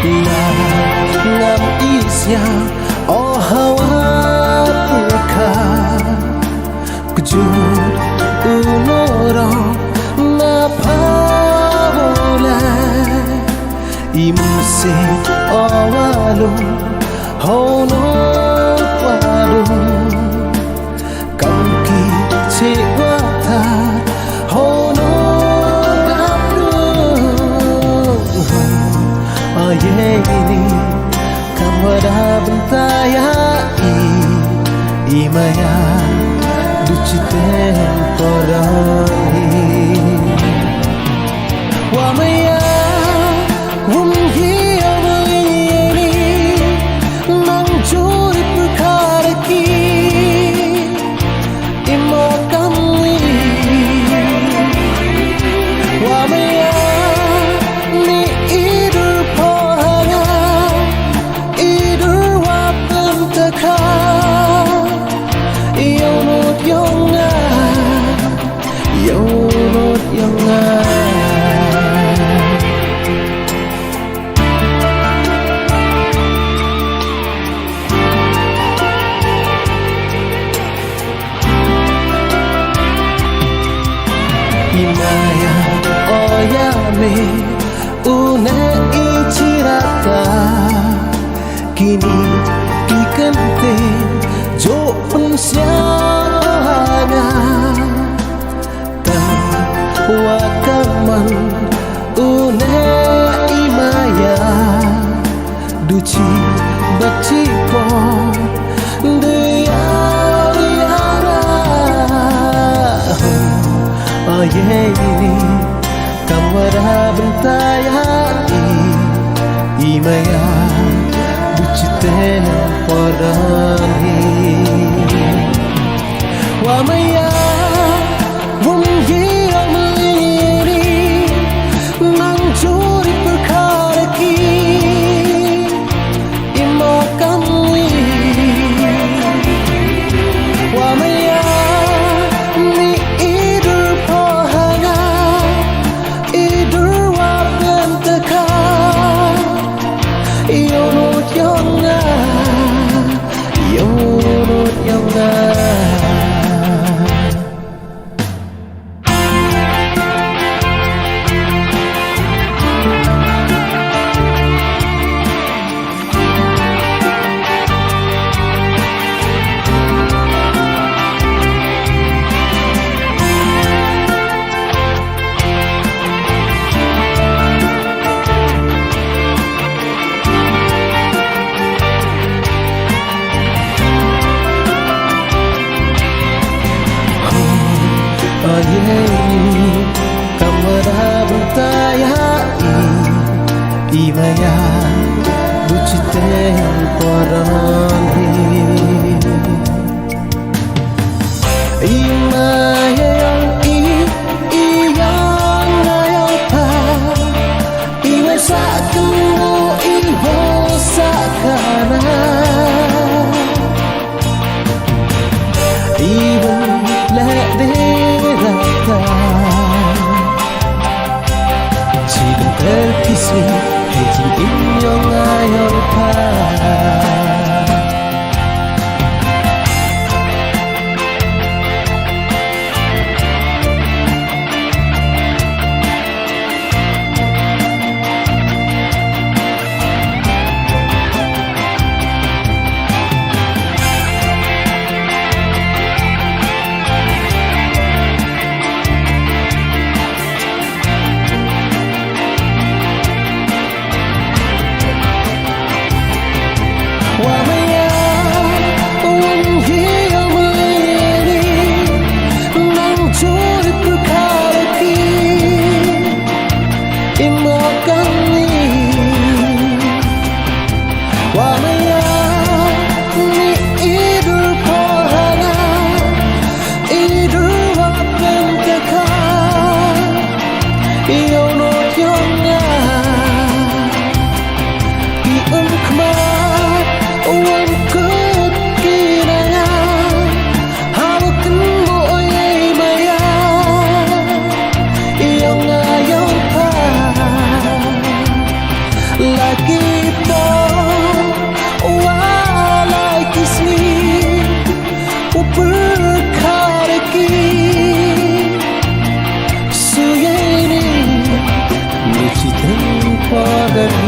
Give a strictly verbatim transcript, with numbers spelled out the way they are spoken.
Ngam isya o hawa pyrkhat kjut u nurong na pawole. Imse o walu hono walu. Kam ki che wa ta hono dapru. Aye ni kam wa da bentaya i i maya du chiten koran hi. Wa maya wum hi o maya ni nang juri pukara ki. Imo kamni wa maya ni idur pohanga idur wa pemteka. Ionut ionga ionut ionga. Imaya oya me une ichirata kini ki kente jo pensianga. Kan wa kaman une imaya duchi bachi po deya yara. Aye ni kam wa da bentaya i imaya duchi te podan hi. Wa maya wum yi o maya ni nang juri pukara ki. Imo kamni wa maya ni idur pohanga idur wa pemteka. Ionut ionga ionut ionga. Aye ni kam wa da bentaya i imaya duchi te podan hi. Imaya i iyang ayang pa iwe sa kemo iwe sa kana. Even let the rata chi dong ter kisi hei jing im yong ayong pa. Idur wa pemteka, ionut ionga, i umkhmat, uwang kut kinanga, hawa kynmo oye maya, ionga iong pa, laki Kynmaw